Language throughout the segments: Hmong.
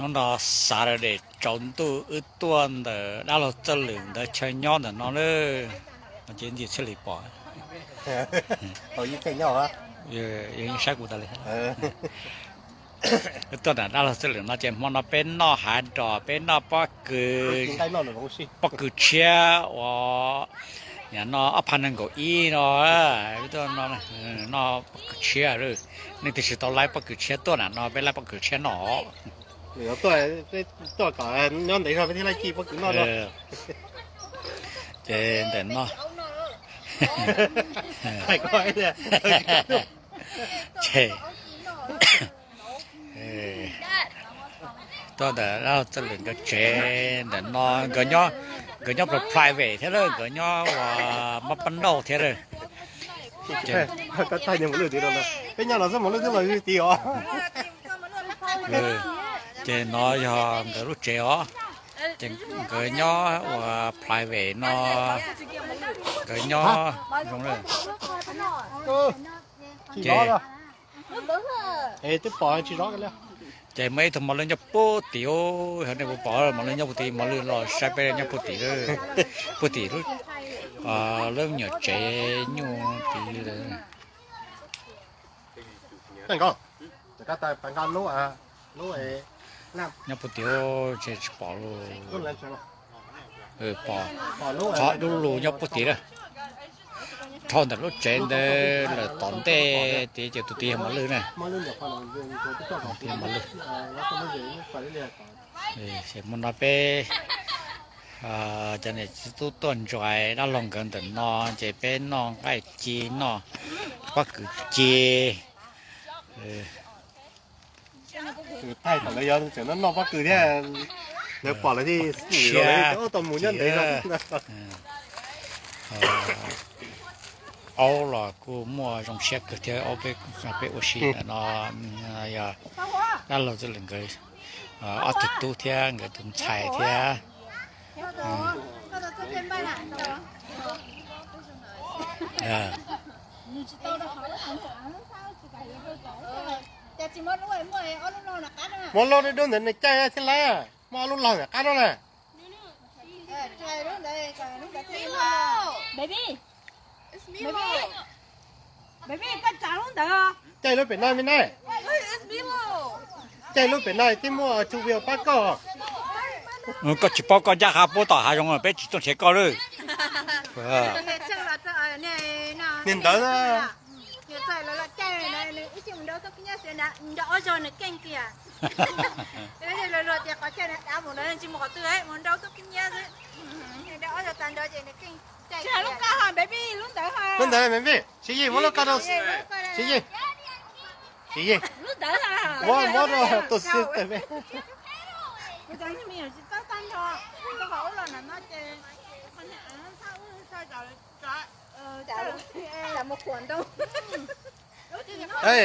Hnub no Saturday tsaus ntuj wb tuaj ntawm dab laug Txawj Lwm ntawd chaw nyob ntawm no lawm. No ces ntsia thiaj li pom. Yeej saib kuv tas li. Wb tuaj ntawm dab laug Txawj Lwm no ces hmo no peb noj hav ros, peb noj pob kws, pob kws tshiab uas no ob phav nees nkaum ib no, noj pob kws tshiab. Nej twb tsis tau laib pob kws tshiab tuaj nram no, peb laib pob kws tshiab noj. Tuaj kom nyob ntev zog peb thiaj laib ci pob kws noj. Ces ntawm no ces tuaj ntawm dab laug Txawj Lwm nkawd tsev ntawm no, nkawd nyob private thiab lawm, nkawd nyob ua mab pab nauj thiab lawm. Peb nyob no xwb mos lwj twb los tid os. Ces no yog nkawd lub tsev os. Ces nkawd nyob ua private no, nkawd nyob zoo lawm. Ces muaj ib tug mos lwj nyob puag tim, yog nej puas pom mos lwj nyob puag tim, mos lwj los saib peb nyob puag tim, puag tim lub nyuam tsev nyuj tid. Nyob puag tim tsis pom lawm. Pom qhov dub lug nyob puag tim lawm. Dhau ntawm lub tsev ntawd lawm tom ntej tid ces tus tid yog mos lwj na. Mos lwj. Ces hmo no peb cov niam txiv tub tuaj enjoy dab laug nkawd ntawm no, ces peb noj nqaij ci, noj pob kws ci. Thaij kom lawv yuav tseem noj pob kws thiab, lawv pom lawv thiaj ua tau mus nyob ntev. Aub los kuj muaj zoo siab kawg thiab, aub peb ua si ntawm no yog dab laug Txawj Lwm nkawd ob tug tub thiab nkawd tus ntxhais thiab. Muab lub dub ntawd nws caij thiab lawm, muab ob lub laug ntawm qab no na. Caij lub pem no me na. Caij lub pem no thiaj muaj two wheel pab koj. Koj tsis paub koj ncaj qha puab tom hav zoov, peb tsis tuaj nrhiav koj lawm. Niag ntawd lub ntawd me vij, siv yij muab lub ko rau, siv yij, siv yij, muab, muab rau tus xib tawm me.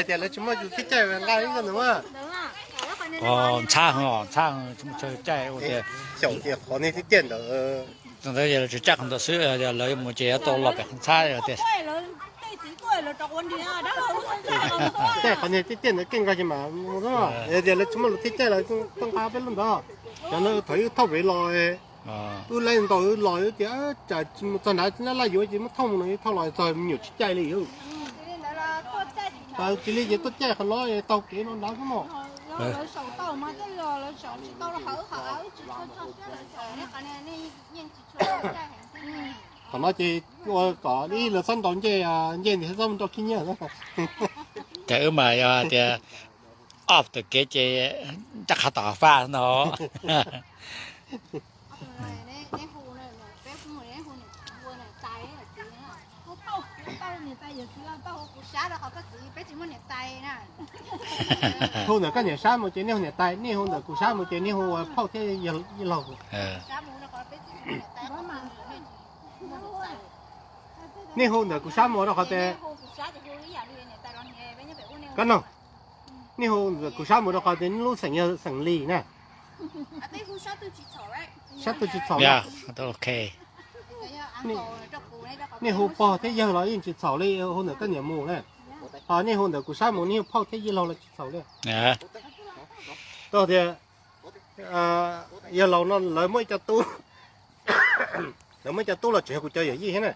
Tias lawv tsis muaj tus thib caij nqa ib co ntawd. Ntxhab heev os, ntxhab heev, tsis muaj chaw caij ua tias. Xyaum tias qhov niag thib tiaj ntawd, ntawd yog lawv tsis caij qhov ntawd xwb, yog lawv yuav mus ces yuav tau los pem qhov ntxhab tias. Caij qhov niag thib tiaj ntawd keej nkaus ces mam mus, tias lawv tsis muaj lub thib caij los tuaj nqa peb lub ntawd. Cov no thaum wb thauj pem los, wb laib ntaus wb los wb tias tsam mus txog nrad laj laj yuav ces muab thauj mus no, thauj los txog me nyuam tsis caij li. Cia li ces tuaj caij qhov no taug kev no nrad xwb mog. Qhov no ces ua kom ib lawv txhob ntaus ncej, ncej ntawd txhob mus nrau khib nyiab. Ces wb mas yog tias off tawm kev ces ncaj qha tom faj no. Hu ntawm koj niam sab mus ces nej hu niam tais, nej hu ntawm kuv sab mus ces nej hu ua phauj thiab yawg laug. Nej hu ntawm kuv sab mus rau qhov tias, koj no, nej hu ntawm kuv sab mus rau qhov tias nej lub xeem yog xeem Lis na. Sab twg tsis txhaum na. Nej hu pog thiab yawg los yeej tsis txhaum li, hu ntawm koj niam mus na. Ho nej hu ntawm kuv sab mus nej hu phauj thiab yawg laug los tsis txhaum li. Rau tias Yawg laus no lawv muaj ib co tub, lawv muaj ib co tub los tseem yog kuv cov yawm yij thiab na.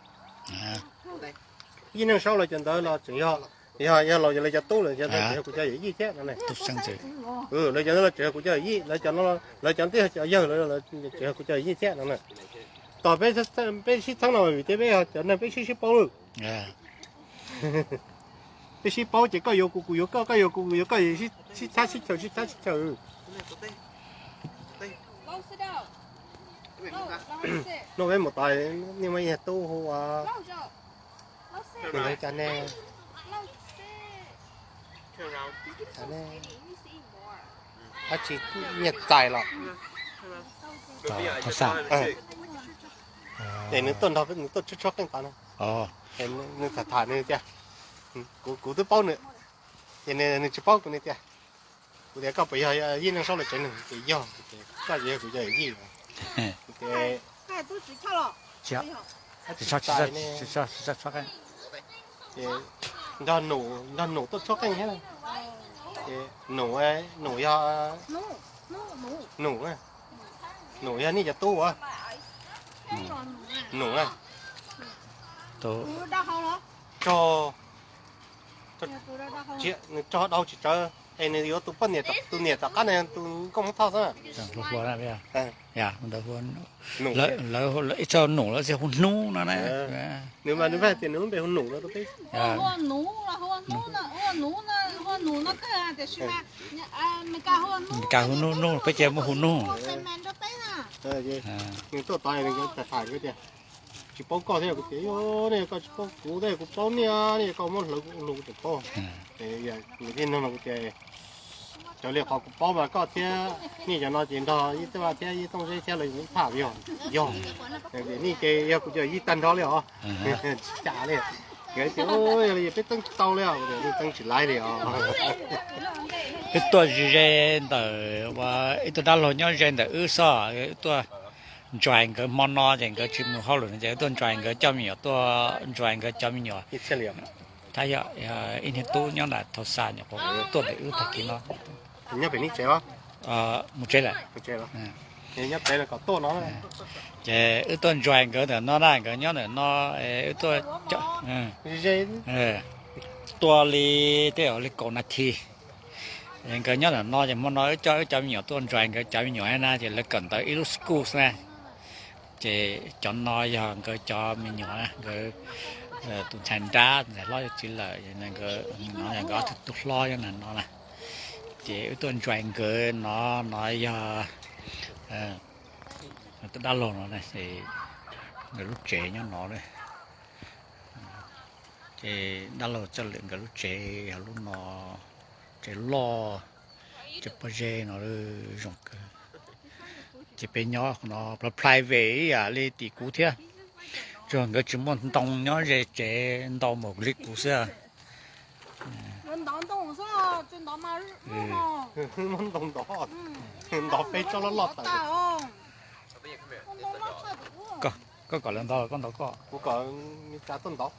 Yij Neej Saub lawv cov ntawd los tseem yog, yog yawg laus lawv cov tub lawm cov ntawd tseem yog kuv cov yawm yij thiab no na. Lawv cov ntawd los tseem yog kuv cov yawm yij, lawv cov no, lawv cov ntawd yog cov yawg lawv tseem yog kuv cov yawm yij thiab no na. Tos peb sib txheeb no vim tias peb yog cov neeg peb sib sib paub lawm. Peb sib paub ces koj yuav kuv kuv yuav koj, koj yuav kuv kuv yuav koj, sib thab sib chaws sib thab sib chaws. No peb mus tos nej muaj ib tug tub hu ua, nws hu cas ne? Dab tsi, Nyiaj Txais los? Thov Xaj. Es nws tuaj nrog nws tuaj tshuab tshuab qeej tod na. Nws tham tham nws tias, kuv twb paub nws, ces nws tsis paub kuv, nws tias, kuv tias koj puas yog Yij Neej Saub lawv tsev neeg? Ces yog. Koj ces yog kuv cov yawm yij. Ces tsis tso, tsis tso, tsis tso qeej. Ces nrog Num, nrog Num tuaj tshuab qeej thiab. Ces Num, Num yog, Num, Num yog nej cov tub as? Num na. Tog, nws tog dau tsis tsawv, es nws yuav tus poj niam, tus niam tom qab no yog tus nkauj Hmoob Thoj xwb. Ib txoj Num lawv txawj hu Hnub no na. Nws mas nws hais tias nws lub npe hu Num no rau peb. Nws hu Hnub, Hnub, peb ces muaj hu Hnub. Nws tuaj tod nws tham tham tias, tsis paub koj thiab. Kuv tias, nej yog koj tsis paub kuv thiab, kuv paub nej, nej yog koj muab hlawv kuv ua luag kuv tseem paub. Nws thiaj nug no kuv tias, raws li qhov kuv paub mas koj thiab nej cov no ces nrog Yij Tej Vaj thiab Yij Tooj Zeb thiab lawv ib phaj yog. Yog, nej ces yog kuv cov yij tag nrho li os. Tsis cas li. Nkawd tias, yog li peb teeb tsis tau li os, nej teeb tsis laib li os. Wb tuaj ze ntawm, ib tug dab laug nyob ze ntawm wb xwb, wb tuaj join nkawd hmo no ces nkawd tsis mus hauj lwm no ces wb tuaj join nkawd coj me nyuam, tuaj join nkawd cov me nyuam. Tab yog ib niag tub nyob nram Thauj Xa nyuam qhuav tuaj ntawm wb tag kis no. Nyob pem nej tsev los? Mus tsev lawm. Nyob pem kom tuaj no. Ces wb tuaj join nkawd ntawm no na, nkawd nyob ntawm no, wb tuaj, tuaj li tej zaum li kaum nas this. Nkawd nyob ntawm no ces hmo no wb coj wb cov me nyuam tuaj join nkawd cov me nyuam na, ces lawv kawm ntawv ib lub school xwb na. Ces cov no yog nkawd cov me nyuam na, nkawd tus ntxhais nrab, tus ntxhais hlob yuav txiv lawm, no yog nkawd ob tug tub hlob nyob ntawm no na. Ces wb tuaj join nkawd no, no yog tus dab laug no, nkawd lub tsev nyob no. Ces dab laug txoj lwm nkawd lub tsev yog lub no, tsev loj, tsev pob zeb no zoo kawg. Ces peb nyob no private ib yam li tim kuv thiab, tsuas nkawd tsis muaj ntoo nyob ze tsev ntau npaum li kuv xwb. Ntov peb tsob loj loj tawm. Koj kom lawv ntov los koj ntov koj? Kuv kom tuaj ntov.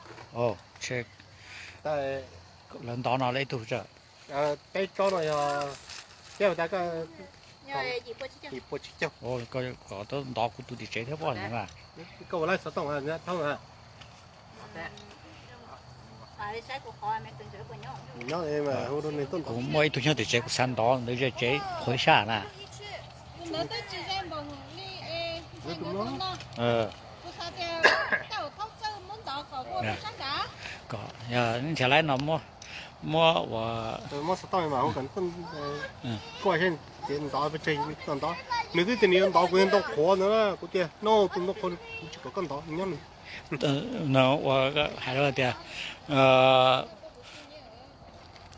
Lawv ntov no lawv ib tug tsawg? Peb tsob no yog, peb tas koj yim pua tsib caug. Koj kom tuaj ntov kuv tus tim tsev thiab pob na. Koj ua lawv xov tooj thoob na. Kuv muaj ib tug nyob tim tsev kuv xav ntov ntawd ze tsev qhov ib sab na. Kom nrhiav lawv no muab ua, kuaj seb ntov pes tsawg ntov. Nws twb tias nws yuav ntov kuv ntoo qhuav ntawd na, kuv tias no tus ntoo qhuav kuv tsis kom koj ntov nyob nws. Ua hais tias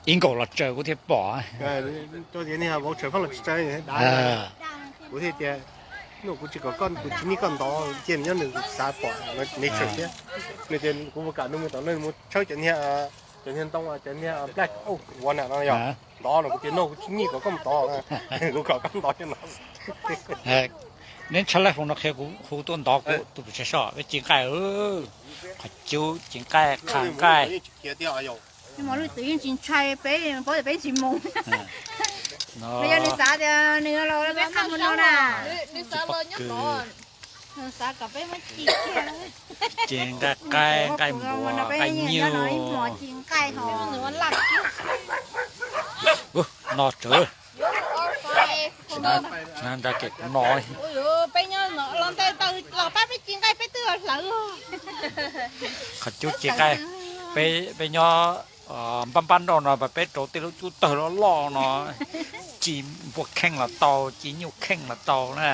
ib nkaus los tsaws kuv thiaj pom. Vauv tshawv pheej los tsis tsaws. Kuv thiaj tias no kuv tsis kom koj, kuv tsis nij koj ntov, cia nws nyob nws xav pom nature thiab. Nws tias kuv mus kam nws mus tom no mus tshawb cov niag, cov niag ntoo, cov niag black oak ua na no yog ntov no, kuv tias no kuv tsis nij kom koj mus tod, kuv kom koj ntov cov no. Neb tshaj laj hauv no qhia kuv, hu tuaj ntov kuv tus pes tsawg soj, peb ci nqaij, qhov cub ci nqaij, qha nqaij. Yeej tsis ntshai peb, paub tias peb tsis mus. Nws yog nws xav tias nws los peb qab mus no na. Nws xav los nyob no. Nws xav kom peb muab ci, ci nqaij qaib, nqaij npuas, nqaij nyuj. Ci nqaij hos nws ua laj kiag. No tsawv. Tsis na nra kem kuv no. Peb nyob los ntawm taws los pab peb ci nqaij peb twb hlawv. Qhov cub ci nqaij, peb nyob npab npab nroj no mas peb rau tej lub cub tawg loj loj no, ci npua kheej los tau, ci nyuj kheej los tau na.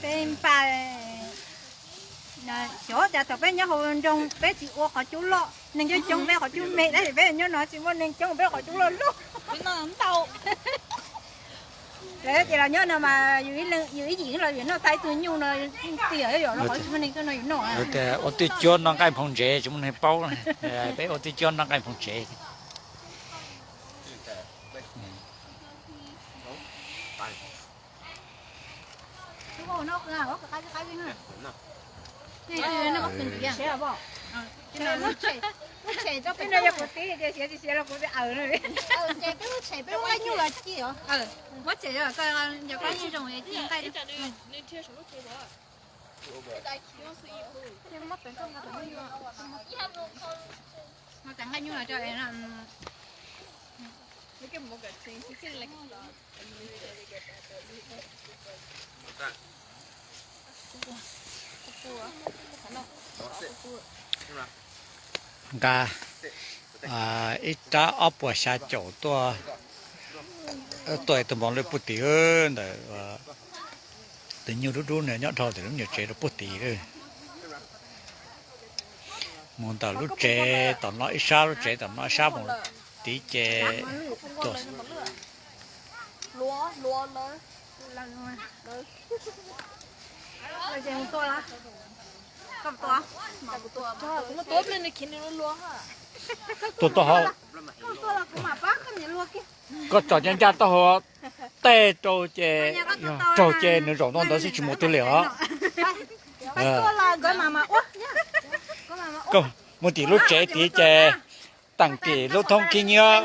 Peb npaj, xyov cas thaum peb nyob hauv nroog peb tsis ua qhov cub loj, neeg coob coob peb qhov cub me, tab sis peb nyob no tsis muaj neeg coob peb qhov cub loj loj. Lawv ces los nyob no mas yus ib yim los yus noj tau ib tug nyuj no tiag, yog lawv qhov tsis muaj neeg tuaj no yus noj. Ua twj cuab noj nqaij nphoo ntsev tsis muaj neeg paub, peb ua twj cuab noj nqaij nphoo ntsev. Nqa ib rab ob puas xya caum tuaj, tuaj tus mos lwj puag tim ntawm tus nyuj dub dub nyob dhau tim lub nyuag tsev rau puag tim. Mus ntawm lub tsev tom no ib sab, lub tsev tom no ib sab mus tid ces tuaj. Tuaj taub hau, koj tsom ncaj ncaj taub hau, tej rau ces, raug ces nws zaum no ntawd xwb tsis mus twg li os. Koj mus tim lub tsev tid ces teem tim lub thoob khib nyiab.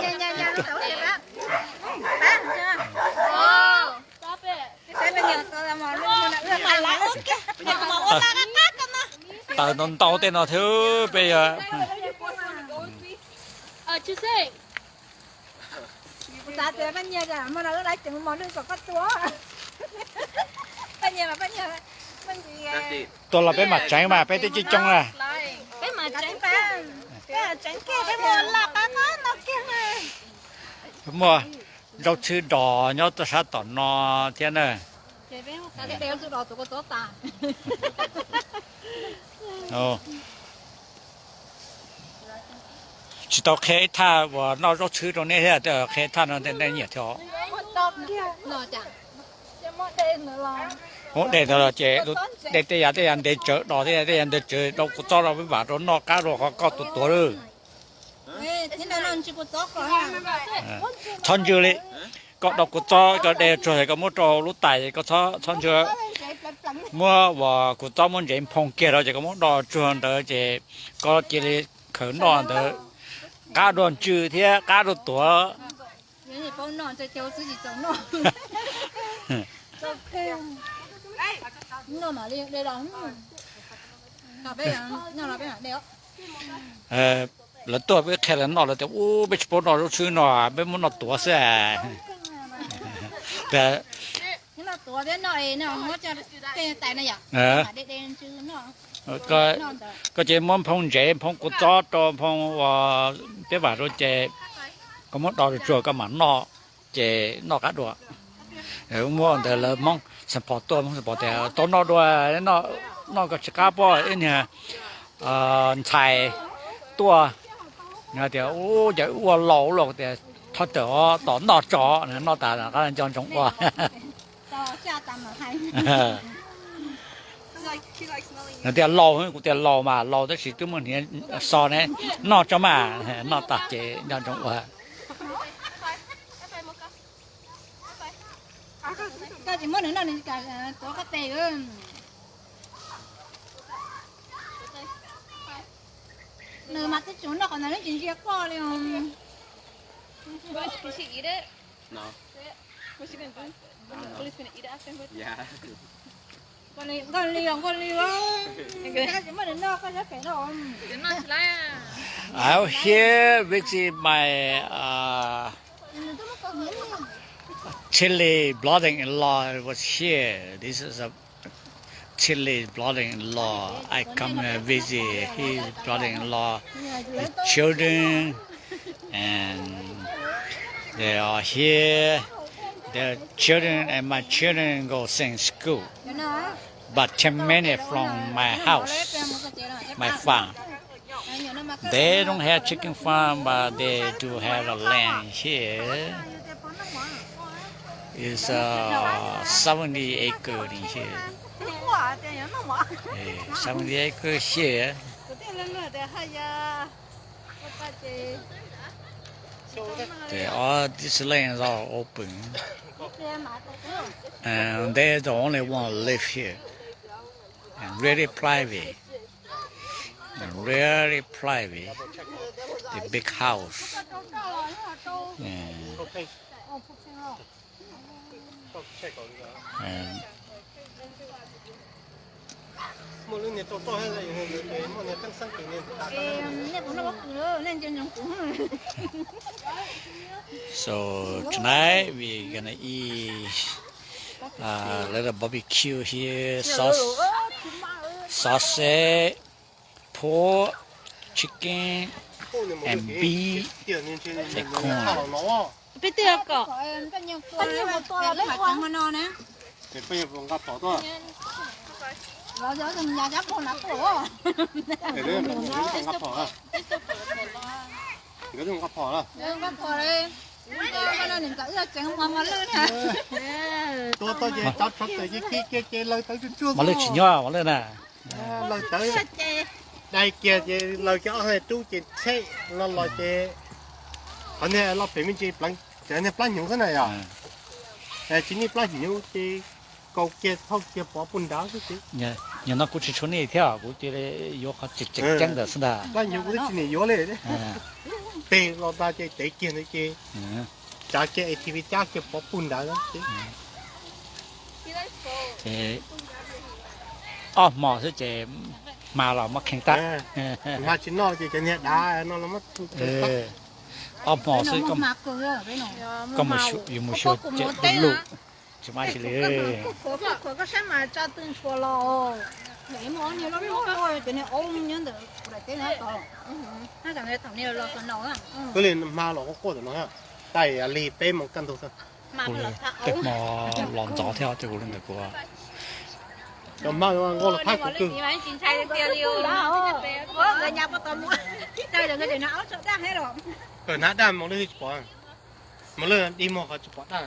Taws ntau ntau tej no thiab peb yog. Tuaj los peb mam tseev mas peb twb coob coob na. Muaj nraub tshwb dos nyob tuaj sab tom no thiab na. Tsis tau qhia ib thaj uas noj zaub tshwb rau nej thiab, qhia ib thaj no nej nyiam thiab. Hmoob de ntawd los ces de tej yav tej yav ntev tsawv, dos tej yav tej yav ntev tsawv, rau kuv txob rau peb vam rau noj qab dua qhov koj tuav tuav lawm. Txhob ntswj li, koj do kuv txob koj de tsuag es koj muab rau lub tais, koj txhob ntswj. Muab uas kuv txob muab ntsev nphoo kiag rau ces koj muab do tsuag ntawd ces koj cia li khaws noj ntawd. Qab dua ntswj thiab qab dua tuav. Lawv tuaj peb qhia lawv noj lawv tias ub peb tsis paub noj zaub tshwb no, peb muab noj tuav xwb. Koj ces muab nphoo ntsev nphoo kuv txob rau nphoo uas peb vam rau ces koj muab do tsuag koj mam noj, ces noj qab dua. Muab ntawd lawv Hmoob Xeem Phos tuaj, Hmoob Xeem Phos tias tau noj dua, noj koj tsis qab pob ib niag ntxhais tuaj tias ub cas wb ua laus los tias thov tawm os tom noj tso, noj tas qab nco ntsoov ua. Tias laus, kuv tias laus mas laus tab sis twb muaj hniav so ne, noj tso mas, noj tas ces nco ntsoov ua. Koj tsis muab nws noj nws kam tuav koj tes. Nws mas twb tsis noj qhov ntawd nws tsis ntsia koj li. Police gonna eat it after. Yeah. Nqaj li os, nqaj li os. I'm here visit my uh, Chile brother-in-law was here. This is a Chile brother-in-law. I come and visit his brother-in-law, his children, and they are here. Their children and my children go same school, but ten minutes from my house, my farm. They don't have chicken farm, but they do have a land here. It's uh, seventy acre in here. Eh, seventy acre here. They, all these lands are open. And they're the only one live here. And really private. And really private. The big house. Yeah. And So tonight we're gonna eat a little barbecue here, saus-, sausage, pork, chicken, and beef, and corn. Peb twb kom, peb twb kom tua lawm no na. Nqa phom, nqa phom, nqa phom li. Nqa phom li. Nqa phom li. Nqa phom li. Nqa phom li. Tua tau ces tso tso tes ces kiag kiag ces lawv tawv tsuag tsuag. Mos lwj tsis nyob mos lwj na. Lawv tawv dai kiag ces lawv cov ob tug rub ces tsheb los los ces qhov niag loj pem me ntsis pleev, cov niag plab hnyuv xwb na yom. Tsis niaj plab hnyuv ces kaus kiag thauj kiag pov puag nrad xwb ces. Nim no kuv tsis tshua nej thiab, kuv cia li yuav qhov tseem ceeb ntawd xwb ntag. Plab hnyuv kuv twb tsis niam yuav li. Peg los ntag ces tev kiag ntawd ces tsav kiag A T V cab kiag pov puag nrad ces. Ob hmo xwb ces hma los muab kheej tag. Hma tsis noj ces cov niag dav no los muab kheej tag. Ob hmo xwb koj mus xyuas cem luj luj, tsis muaj dab tsi li. Koj saib mas tsa tw ntshua los, niag loj loj cov niag aub nyob ntawm kuv daim teb no tod. Hma los quaj quaj ntawm no, tais lig peb moos kaj ntug xwb. Tej hmo los ntxov thiab ces kuv li ntawd kuv. Cov hma nqua los thab kuv kawg. Kawg hnab daj mos lwj tsis pom, mos lwj dig muag qhov tsis pom daj.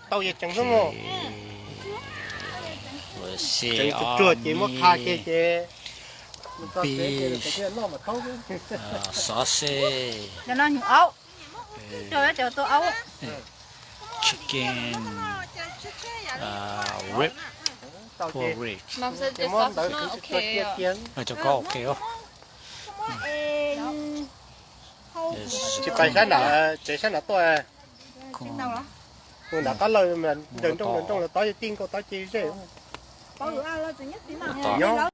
Tau ces tseev xwb mog. Tseev tsuag tsuag ces muab qha kiag ces. Beef, sausage, chicken, rib, pork rib. Cov ko ok os. Tsis pais sab nram tsev sab nram tuaj. Nram qab lawm nraws nrooj nraws nrooj lawm tod tij nkaus tod ces ze. Nyob